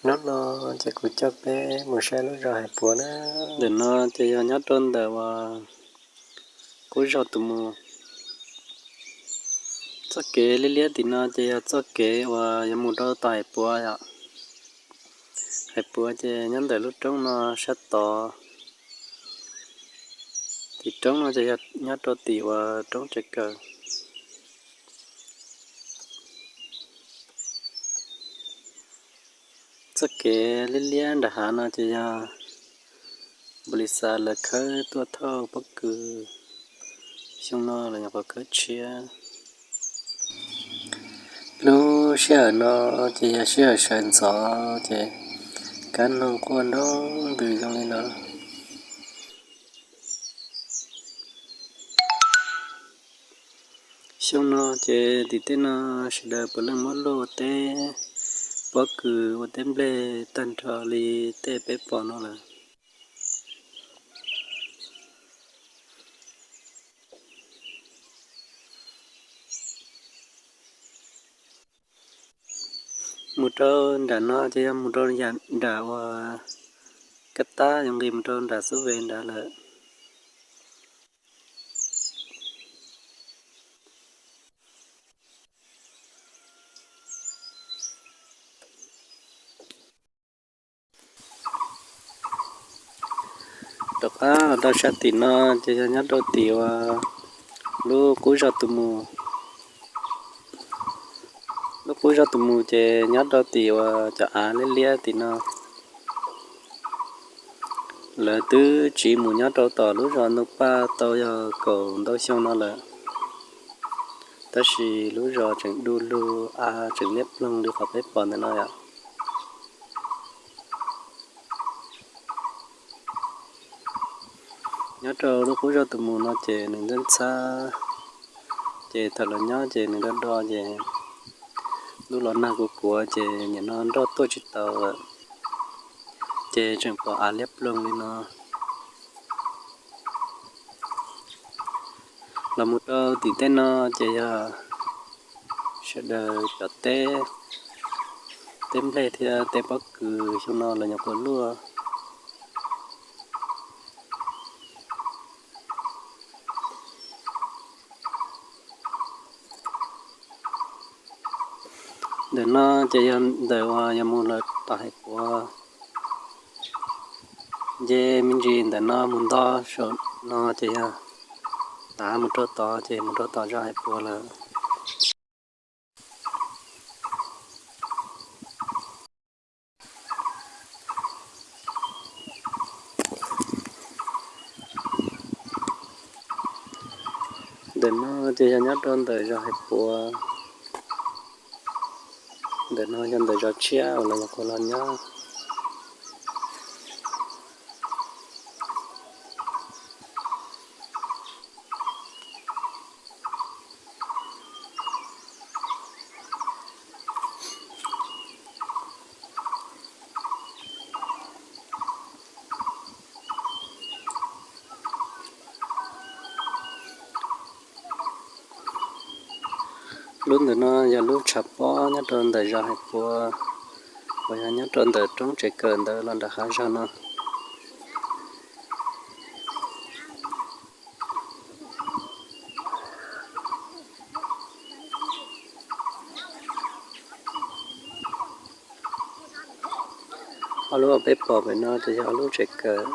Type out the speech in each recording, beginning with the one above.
Hnub no ces kuv coj peb mus saib lub zos Hais Puav na. Ntawm no ces yog nyob rau ntawm uas qub zos tus mus. Txoj kev liab liab tim no ces yog txoj kev uas yuav mus rau tom Hais Puav yom. Hais Puav ces nyob ntawm lub roob no sab tod. Tim roob no ces yog nyob rau tim uas roob tsev kawm. Txoj kev liab liab nram hav no ces yog npaum li xav lawv khawb tuaj thauj pob kws. Xyoo no lawv nyuam qhuav khawb tshiab. Lub sij hawm no ces yog sij hawm sawv ntxov ces kab noog quaj nroo ntws zoo li no. Xyoo no ces tim tej no sawv daws puav leej muab luaj ua teb pob kws ua teb nplej tag nrho li tej peb pom no lawm. Mus rau nram no ces yog mus rau nram uas kab tab yuav nqis mus rau nram xub ve nrad lawm. Rov qab los rau sab tim no ces yog nyob rau tim uas lub qub zos tus mus. Lub qub zos tus mus ces nyob rau tim uas cov av liab liab tim no. Lawv twb tsiv mus nyob rau tom lub zos Ntoo Paj tau yog kaum ntau xyoo no lawm, tab sis lub zos tseem du lug av tseem liab ploog li qhov peb pom ntawm no yom. Nyob rau lub qub zos tus mus no ces nws ntxhab ntxhab, ces thaum lawv nyob ces nws do do ces lub los nag kuv kuav ces nim no nroj tuaj tsis tau lawm, ces tseem pom av liab ploog li no. Los mus rau tim tej no ces yog sawv daws cov teb, teb nplej thiab teb pob kws xyoo no lawv nyuam qhuav luaj. Ntawm no ces yog ntawm uas yog mus lawm tom Hais Puav. Nce me ntsis ntawm no mus nto saum no ces yog tav mus rau tod ces mus rau tom zos Hais Puav lawm. Ntawm no ces yog nyob rau ntawm zos Hais Puav. Ntawm no yog ntawm zos tshiab uas lawv nyuam qhuav los nyob. Lub ntawm no yog lub tshav pob nyob rau ntawm zos Hais Puav, uas yog nyob rau ntawm roob tsev kawm ntawd los nram hav zoov no. Ob lub uas peb pom pem no ces yog ob lub tsev kawm.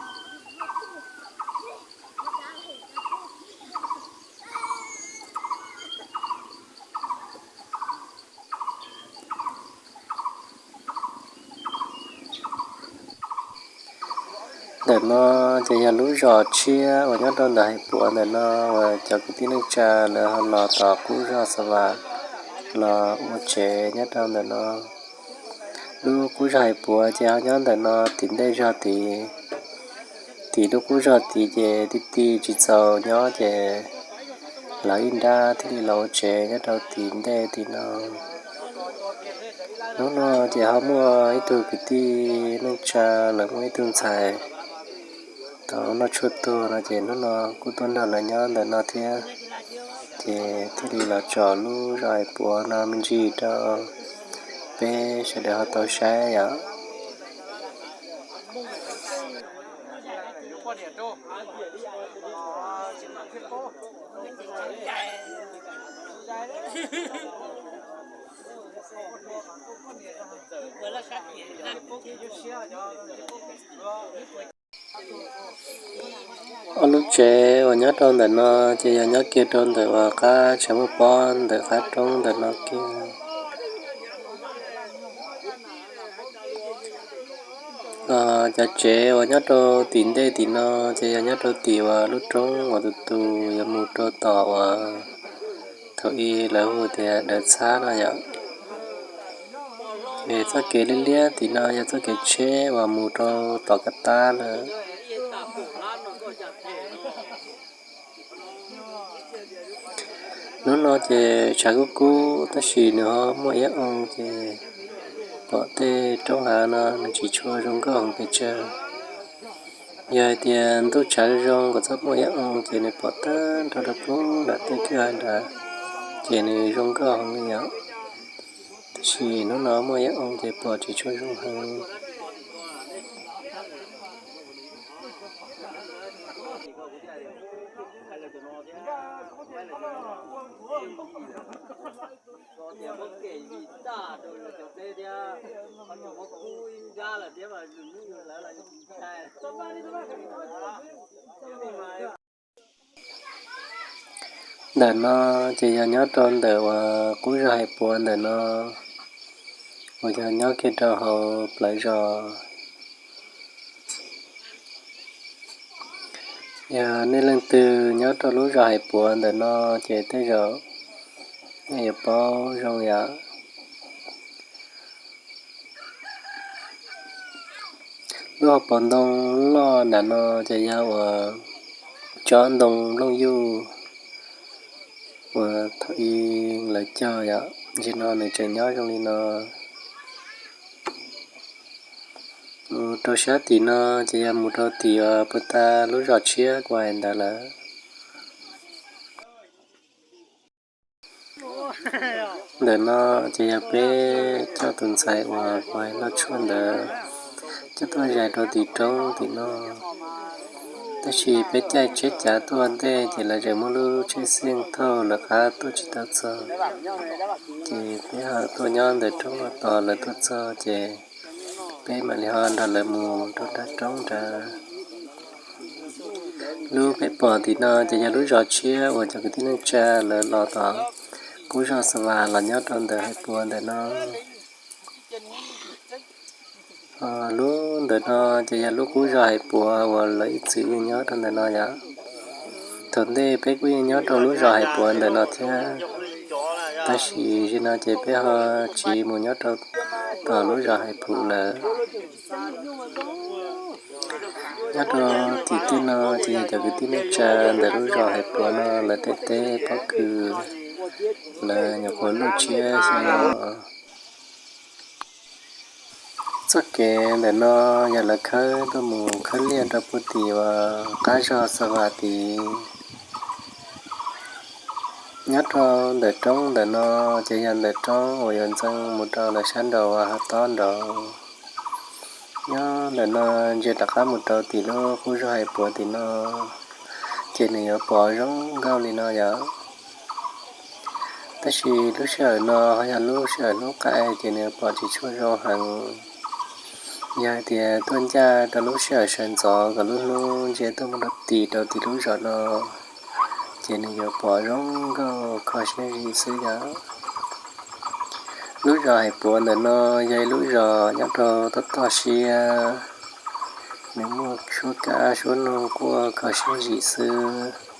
Ntawm no ces yog lub zos tshiab uas nyob rau ntawm Hais Puav ntawm no uas cov kwv tij neej tsa lawv ho los tom qub zos Xa Vam los ua tsev nyob rau ntawm no. Lub qub zos Hais Puav ces ho nyob ntawm no tim ntej zog tid. Tim lub qub zos tid ces ti ti tsis txaus nyob ces lawv ib nrab thiaj li los ua tsev nyob rau tim ntej tim no. Hnub no ces ho muaj ib tug kwv tij neej tsa lawv muaj ib tug ntxhais tau noj tshuaj tuag no ces hnub no kuj tuaj nrog lawv nyob ntawm no thiab. Ces thiaj li los tsom lub zos Hais Puav no me ntsis rau peb sawv daws ho tau saib yom. Ob lub tsev uas nyob rau ntawm no ces yog nyob kiag rau ntawm uas qab tshav muaj pob ntawm qab roob ntawm no kiag. Cov tsev uas nyob rau tim ntej tim no ces yog nyob rau tim uas lub roob uas tus tus yuav mus rau tom uas thaum ub lawv hu tias Dawv Txhab no yom. Es txoj kev liab liab tim no yog txoj kev tsheb uas mus rau tom Kab Tab lawm. Hnub no ces tshav kub kub tab sis nws ho muaj iab oo ces pom tej roob hav no nws tsis tshua zoo nkauj heev pes tsawg. Yog hais tias ntuj tshav zoo zoo kom txhob muaj iab oo ces nws pom tag nrho rau pem nram tej kwj ha nrad, ces nws zoo nkauj heev li yom. Tab sis hnub no muaj iab oo ces pom tsis tshua zoo heev. Ntawm no ces yog nyob rau ntawm uas qub zos Hais Puav ntawm no, uas yog nyob kiag rau hauv plawv zos. Yog nej leej twg nyob rau lub zos Hais Puav ntawm no ces tej zaum nej yuav paub zoo yom. Lub hauv paus ntoo loj nram no ces yog uas tsob ntoo nplooj yuj uas thaum ub lawv cog yom, tam sim no nws tseem nyob zoo li no. Mus rau sab tim no ces yog mus rau tim uas puag ta lub zos tshiab kuv hais ntawd lawm. Ntawm no ces yog peb coj tus ntxhais uas kuv hais loj tshuaj ntawd coj tuaj zais rau tim roob tim no. Tab sis peb caij tsheb cav tuaj ntej ces lawv tseem muaj lub tsheb xeej thauj lawv qab tuaj tsis tau txog, ces peb ho tuaj nyob ntawm roob tos lawv tuaj txog ces peb mam li ho nrog lawv mus rau nram roob nrad. Lub peb pom tim no ces yog lub zos tshiab uas cov kwv tij neej tsa lawv los tom qub zos Xa Vas los nyob rau ntawm Hais Puav ntawm no. Lub ntawm no ces yog lub qub zos Hais Puav uas lawv ib txwm yeej nyob rau ntawm no yom. Thaum ntej peb kuj yeej nyob rau lub zos Hais Puav ntawm no thiab, tab sis zaum no ces peb ho tsiv mus nyob rau tom lub zos Hais Puav lawm. Nyob rau tim tej no ces yog cov kwv tij neej tsa ntawm lub zos Hais Puav no lawv tej teb pob kws, lawv nyuam qhuav luaj tshiab xyoo no. Txoj kev ntawm no yog lawv khawb tuaj mus khawb liaj rau puag tim uas qab zos Xa Vas tid. Nyob rau ntawm roob ntawm no ces yog ntawm roob uas yuav ntxeev mus rau lawv sab nraud uas hav tob nraud. Nyob ntawm no ntsia rov qab mus rau tim lub qub zos Hais Puav tim no, ces nws yuav pom zoo nkauj li no yom. Tab sis lub sij hawm no ho yog lub sij hawm hnub qaij ces nws pom tsis tshua zoo heev. Yog hais tias tuaj ncaj rau lub sij hawm sawv ntxov kom lub hnub ntsia tuaj mus rau tim rau tim lub zos no, ces nws yuav pom zoo nkauj kho siab zim xwb yom. Lub zos Hais Puav ntawm no yog ib lub zos nyob rau toj toj siab, nws muaj suab kab suab noog quaj kho siab zim xwb.